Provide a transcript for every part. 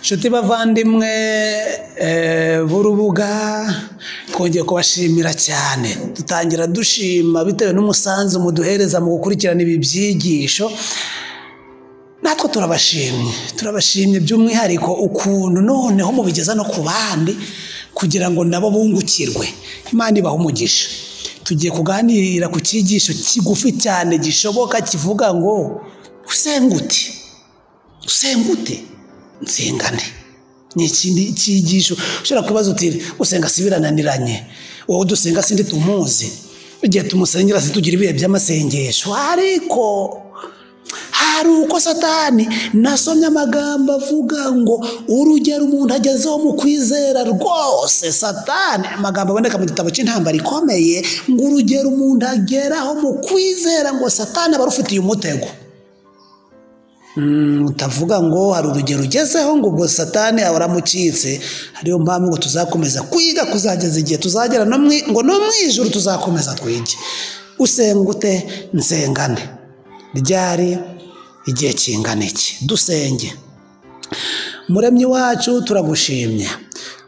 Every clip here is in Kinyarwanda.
Nshuti bavandimwe b'urubuga, twongeye kubashimira cyane. Dutangira dushima bitewe n'umusanzu muduhereza mu gukurikirana ibi byigisho. Natwe turabashimye, turabashimye by'umwihariko ukuntu noneho mubigeza no ku bandi kugira ngo nabo bungukirwe. Imana ibahe umugisha. Tugiye kuganira ku cyigisho kigufi cyane gishoboka kivuga ngo usengute, usengute, nsengane. Ni ikindi cyigisho ushobora kwibaza uti usenga si birananiranye, wowe dusenga sindi tumuzi, igihe tumusengera situgira ibihe by'amasengesho. Ariko hari uko Satani, nasomye amagambo avuga ngo urugero umuntu agezeho mu kwizera rwose, Satani, amagambo aboneka mu gitabo cy'intambara ikomeye, ngo urugero umuntu ageraho mu kwizera ngo Satani aba arufitiye umutego. Utavuga ngo hari urugero ugezeho ngo ubwo Satani ahora amucitse. Ariyo mpamvu ngo tuzakomeza kwiga kuzageza igihe tuzagera ngo no mu ijuru tuzakomeza twige. Usengute, nsengane. Ryari? Igihe kingana iki? Dusenge. Muremyi wacu, turagushimye,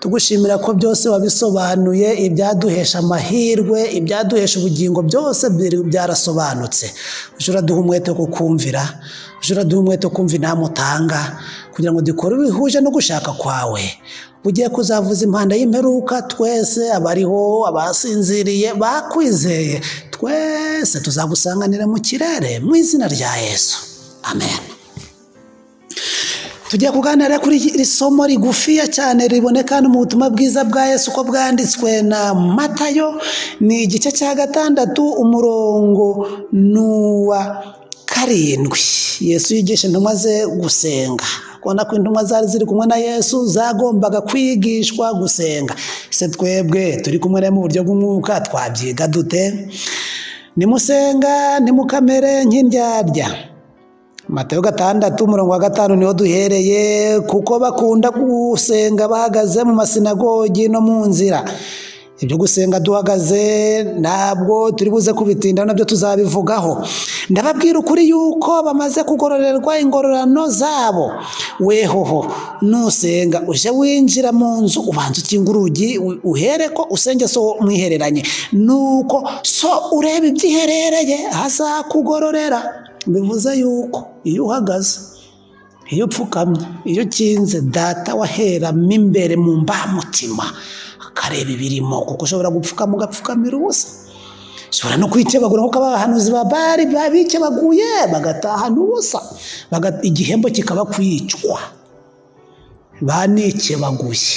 tugushimira ko byose wabisobanuye, ibyaduhesha amahirwe, ibyaduhesha ubugingo byose byarasobanutse. Uje uraduha umwete wo kukumvira, uje uraduha umwete wo kumva inama utanga kugira ngo dukore ibihuje no gushaka kwawe. Ugiye kuzavuza impanda y'imperuka, twese abariho, abasinziriye, bakwizeye, twese tuzagusanganira mu kirere, mu izina rya Yesu, amen. Tugiye kuganira kuri iri somo rigufiya cyane riboneka hano mu butumwa bwiza bwa Yesu uko bwanditswe na Matayo. Ni igice cya 6, umurongo ni uwa 7. Yesu yigisha intumwa ze gusenga. Kubona ko intumwa zari ziri kumwe na Yesu zagombaga kwigishwa gusenga. Ese twebwe turi kumwe nawe mu buryo bw'umwuka twabyiga dute? Nimusenga ntimukamere nk'indyarya. Matayo 6 umurongo wa 5 niho duhereye. Kuko bakunda gusenga bahagaze mu masinagogi no mu nzira. Ibyo gusenga duhagaze ntabwo turi buze kubitinda, nabyo tuzabivugaho. Ndababwira ukuri yuko bamaze kugororerwa ingororano zabo. Wehoho nusenga uje winjira mu nzu, ubanza ukinga urugi, uhere ko usenge so mwihereranye, nuko so ureba ibyiherereye azakugororera. Bivuze yuko iyo uhagaze, iyo upfukamye, iyo ukinze, Data waheramo imbere mu mbamutima akareba ibirimo, kuko ushobora gupfukama ugapfukamira ubusa. Ushobora no kwikebagura nk'uko abahanuzi ba Bari babikebaguye bagatahana ubusa, igihembo kikaba kwicwa. Banikebaguye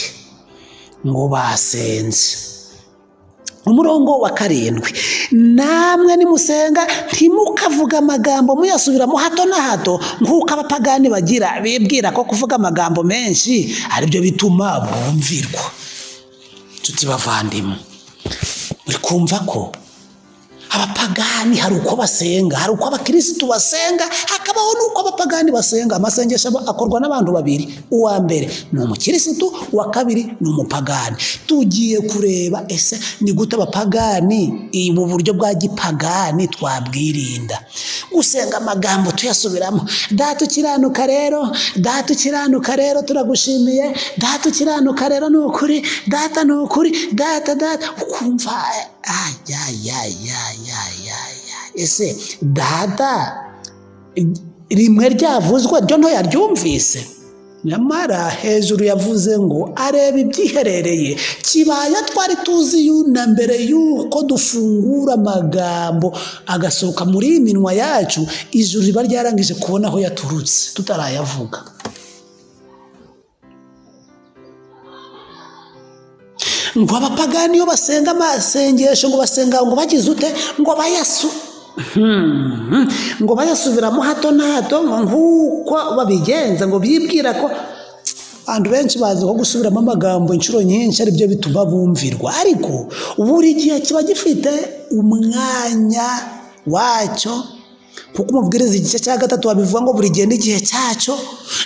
ngo basenze. Umurongo wa 7, namwe nimusenga ntimukavuga amagambo muyasubiramo hato na hato nk'uko abapagani bagira, bibwira ko kuvuga amagambo menshi aribyo bituma bumvirwa. Nshuti bavandimwe, muri kumva ko abapagani hari uko basenga, hari uko abakirisitu basenga, hakabaho n'uko abapagani basenga. Amasengesho akorwa n'abantu babiri, uwa mbere ni umukirisitu, uwa kabiri ni umupagani. Tugiye kureba ese ni gute abapagani, ubu buryo bwa gipagani twabwirinda. Gusenga amagambo tuyasubiramo, Data ukiranuka rero, Data ukiranuka rero turagushimiye, Data ukiranuka rero ni ukuri, Data ni ukuri, Data, Data, ukumva ayayayayaya. Ese Data rimwe ryavuzwe ryo ntoyaryumvise? Nyamara hejuru yavuze ngo areba ibyiherereye. Kibaya twari tuzi na mbere yuko dufungura amagambo agasohoka muri iyi minwa yacu, ijuru riba ryarangije kubona aho yaturutse tutarayavuga. Ngo abapagani iyo basenga amasengesho, ngo basenga ngo bagize ute? Ngo bayasubiramo hato na hato nk'uko babigenza, ngo bibwira ko abantu benshi bazi ko gusubiramo amagambo inshuro nyinshi aribyo bituma bumvirwa. Ariko buri gihe kiba gifite umwanya wacyo, kuko Umubwiriza igice cya 3 babivuga ngo buri gihe n'igihe cyacyo,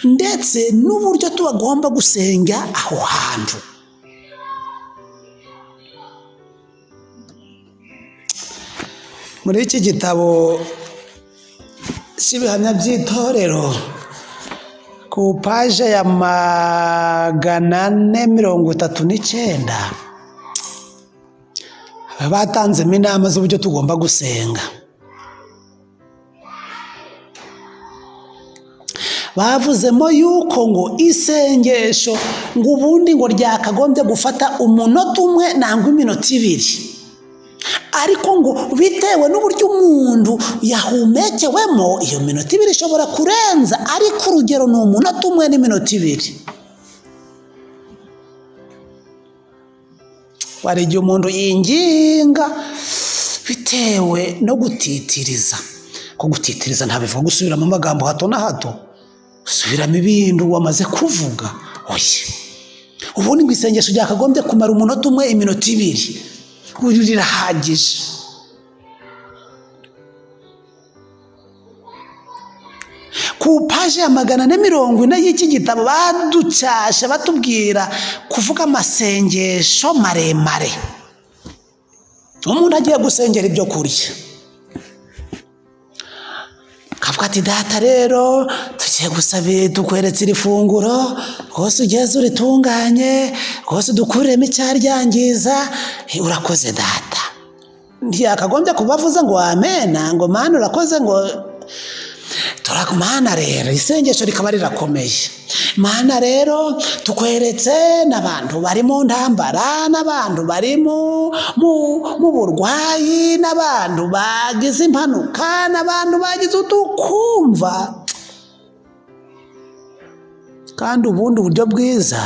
ndetse n'uburyo tubagomba gusenga aho hantu. Muri iki gitabo cy'ibihamya by'itorero Ku paje ya 439 batanzemo inama z'uburyo tugomba gusenga. Bavuzemo yuko ngo isengesho ngo ubundi ngo ryakagombye gufata umunota umwe nangwa iminota ibiri, ariko ngo bitewe n'uburyo umuntu yahumekewemo iyo minota ibiri ishobora kurenza, ariko urugero ni umunota umwe n'iminota ibiri. Wari igihe umuntu yinginga bitewe no gutitiriza. Ko gutitiriza ntabivuga gusubiramo amagambo hato na hato, gusubiramo ibintu wamaze kuvuga. Oya, ubundi ngo isengesho ryakagombye kumara umunota umwe iminota ibiri, rirahagije. Ku paje ya 440 y'iki gitabo baducyasha batubwira kuvuga amasengesho maremare. Umuntu agiye gusengera ibyo kurya akavuga ati data rero tugiye gusabira, tukweretse iri funguro rwose ugeze uritunganye rwose dukuremo icyaryangiza, urakoze data. Ntiyakagombye kubavuza ngo amena, ngo mana urakoze, ngo turakumana. Rero isengesho rikaba rirakomeye. Mana rero tukweretse n'abantu bari mu ntambara, n'abantu bari mu burwayi, n'abantu bagize impanuka, n'abantu bagize utukumva. Kandi ubundi uburyo bwiza,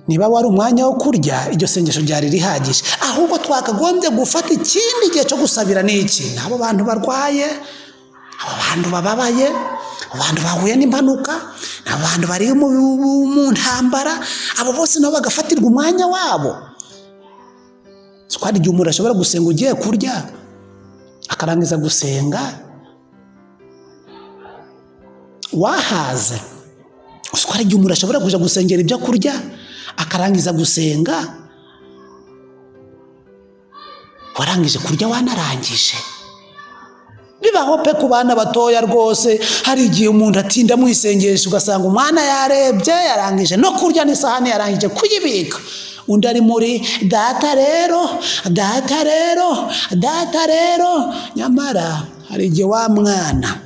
niba wari umwanya wo kurya iryo sengesho ryari rihagije, ahubwo twakagombye gufata ikindi gihe cyo gusabira n'iki n'abo bantu barwaye, abo bantu bababaye, abantu bahuye n'impanuka, abantu bari mu ntambara, abo bose nabo bagafatirwa umwanya wabo. Twari igihe umuntu ashobora gusenga ugiye kurya akarangiza gusenga wahaze. Twari igihe umuntu ashobora kuja gusengera ibyo kurya akarangiza gusenga warangije kurya wanarangije. Bibaho pe ku bana batoya rwose, hari igihe umuntu atinda mu isengesho ugasanga umwana yarebye yarangije no kurya n'isahani yarangije kuyibika, undi ari muri data rero, data rero, data rero. Nyamara hari igihe wa mwana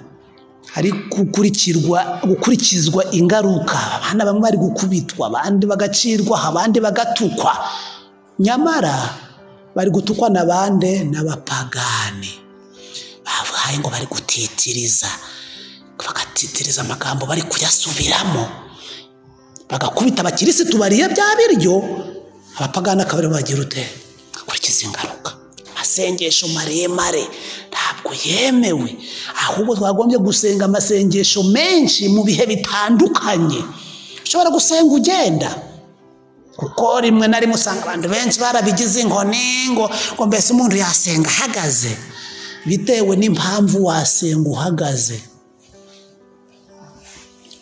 hari gukurikizwa ingaruka, abana bamwe bari gukubitwa, abandi bagacirwa, abandi bagatukwa. Nyamara bari gutukwa n'abande n'abapagani. Bavuye ngo bari gutitiriza, bagatitiriza amagambo bari kuyasubiramo, bagakubita abakirisitu bariye bya biryo, abapagani akaba aribo bagira ute akurikiza ingaruka. Amasengesho maremare ntabwo yemewe, ahubwo twagombye gusenga amasengesho menshi mu bihe bitandukanye. Ushobora gusenga ugenda, kuko rimwe na rimwe usanga abantu benshi barabigize inkoni ngo mbese umuntu yasenga ahagaze. Bitewe n'impamvu wasenga uhagaze.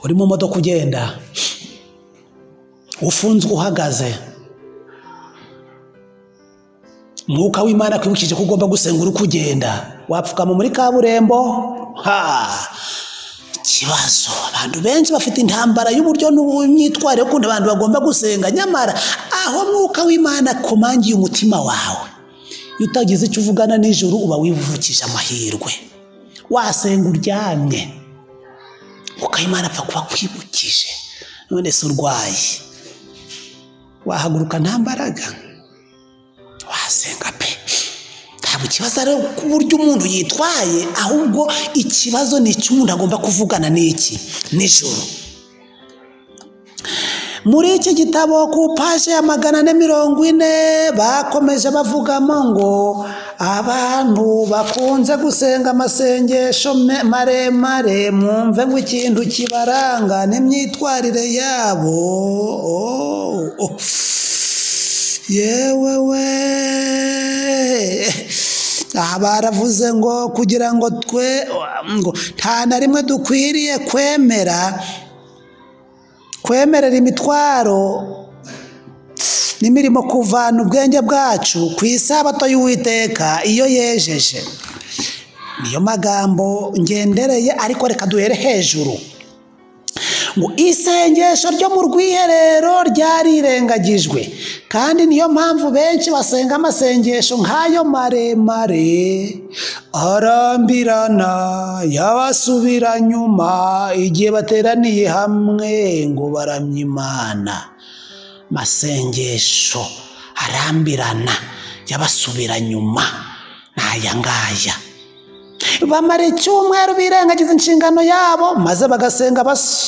Uri mu modoka ugenda, ufunzwe uhagaze, Mwuka w'Imana akwibukije ko ugomba gusenga uri kugenda, wapfukama muri kaburimbo. Ha, ikibazo abantu benshi bafite intambara y'uburyo n'imyitwarire y'ukuntu abantu bagomba gusenga. Nyamara aho Mwuka w'Imana akomangiye umutima wawe, iyo utagize icyo uvugana nijoro uba wivukije amahirwe. Wasenga uryamye, Mwuka w'Imana apfa kuba akwibukije. None se urwaye wahaguruka nta mbaraga, wasenga pe. Ntabwo ikibazo ari uburyo umuntu yitwaye, ahubwo ikibazo ni icyo umuntu agomba kuvugana n'iki nijoro. Muri iki gitabo ku paje ya 440 bakomeje bavugamo ngo abantu bakunze gusenga amasengesho maremare, mwumve ngo ikintu kibaranga n'imyitwarire yabo. Yewe we, aha baravuze ngo kugira ngo twe ngo nta na rimwe dukwiriye kwemerera imitwaro n'imirimo kuvana ubwenge bwacu ku isabato y'Uwiteka iyo yejeje. Niyo magambo ngendereye, ariko reka duhere hejuru. Ngo isengesho ryo mu rwiherero ryarirengagijwe, kandi niyo mpamvu benshi basenga amasengesho nk'ayo maremare arambirana yabasubira nyuma igihe bateraniye hamwe ngo baramye Imana. Masengesho arambirana yabasubira nyuma n'aya ngaya. Bamara icyumweru birengagiza inshingano yabo, maze bagasenga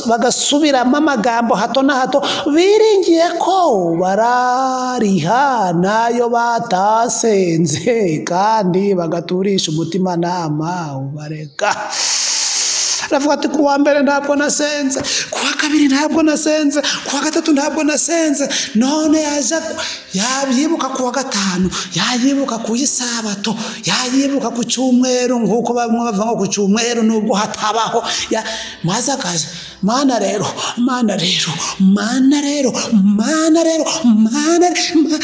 bagasubiramo amagambo hato na hato, biringiye ko barariha nayo batasenze, kandi bagaturisha umutimanama ubareka. Aravuga ati kuwa mbere ntabwo nasenze, kuwa kabiri ntabwo nasenze, kuwa gatatu ntabwo nasenze, none yaje yabyibuka kuwa gatanu, yayibuka ku isabato, yayibuka ku cyumweru, nk'uko bamwe bavuga ku cyumweru nubwo hatabaho, maze akaza mana rero, mana rero, mana rero, mana rero, mana,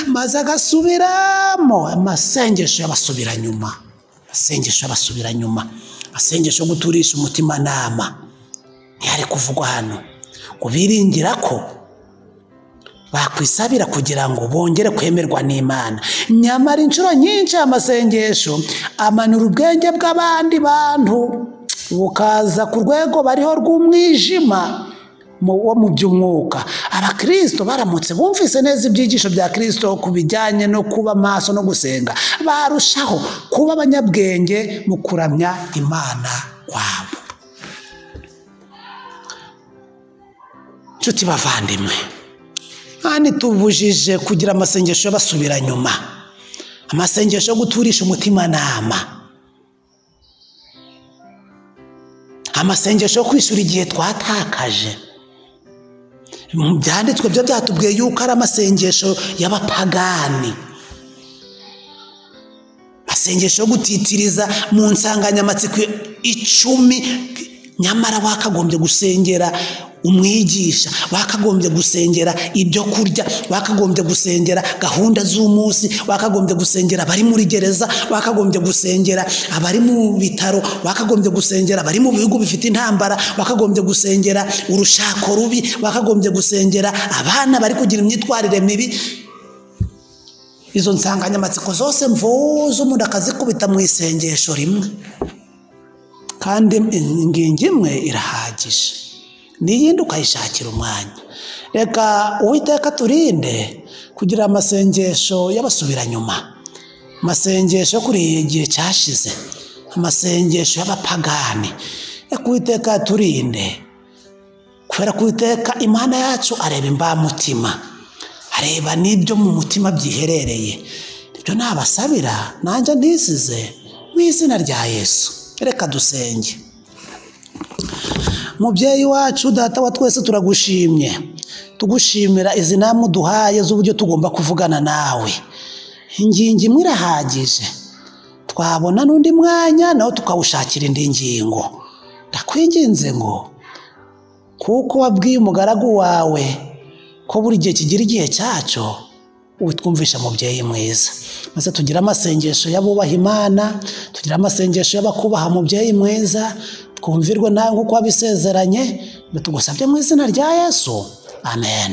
maze agasubiramo amasengesho y'abasubira nyuma, amasengesho y'abasubira nyuma, amasengesho guturisha umutimanama. Ntiyari kuvugwa hano ngo biringira ko bakwisabira kugira ngo bongere kwemerwa n'Imana. Nyamara inshuro nyinshi amasengesho amanura ubwenge bw'abandi bantu bukaza ku rwego bariho rw'umwijima wo mu by'umwuka. Abakristo baramutse bumvise neza ibyigisho bya Kristo ku bijyanye no kuba maso no gusenga, barushaho kuba abanyabwenge mu kuramya Imana kwabo. Nshuti bavandimwe, kandi tubujije kugira amasengesho y'abasubira nyuma, amasengesho yo guturisha umutimanama, amasengesho yo kwishyura igihe twatakaje. Byanditswe byo byatubwiye yuko ari amasengesho y'abapagani, amasengesho yo gutitiriza mu nsanganyamatsiko 10, nyamara wakagombye gusengera umwigisha, wakagombye gusengera ibyo kurya, wakagombye gusengera gahunda z'umunsi, wakagombye gusengera abari muri gereza, wakagombye gusengera abari mu bitaro, wakagombye gusengera abari mu bihugu bifite intambara, wakagombye gusengera urushako rubi, wakagombye gusengera abana bari kugira imyitwarire mibi. Izo nsanganyamatsiko zose mvuze umuntu akazikubita mu isengesho rimwe, kandi ingingo imwe irahagije, n'iyindi ukayishakira umwanya. Reka Uwiteka turinde kugira amasengesho y'abasubira nyuma, amasengesho kuri igihe cyashize, amasengesho y'abapagani. Reka Uwiteka turinde, kubera ko Uwiteka Imana yacu areba imbamutima, areba n'ibyo mu mutima byiherereye. Ibyo nabasabira nanjye ntisize mu izina rya Yesu. Reka dusenge. Mubyeyi wacu, data wa twese, turagushimye, tugushimira izi nama uduhaye z'uburyo tugomba kuvugana nawe. Ingingo imwe irahagije, twabona n'undi mwanya nawo tukawushakira indi ngingo. Ndakwinginze ngo kuko wabwiye umugaragu wawe ko buri gihe kigira igihe cyacyo, utwumvisha mubyeyi mwiza, maze tugira amasengesho y'abubaha Imana, tugira amasengesho y'abakubaha mubyeyi mwiza, twumvirwe nawe nk'uko wabisezeranye. Tugusabye mu izina rya Yesu, amen.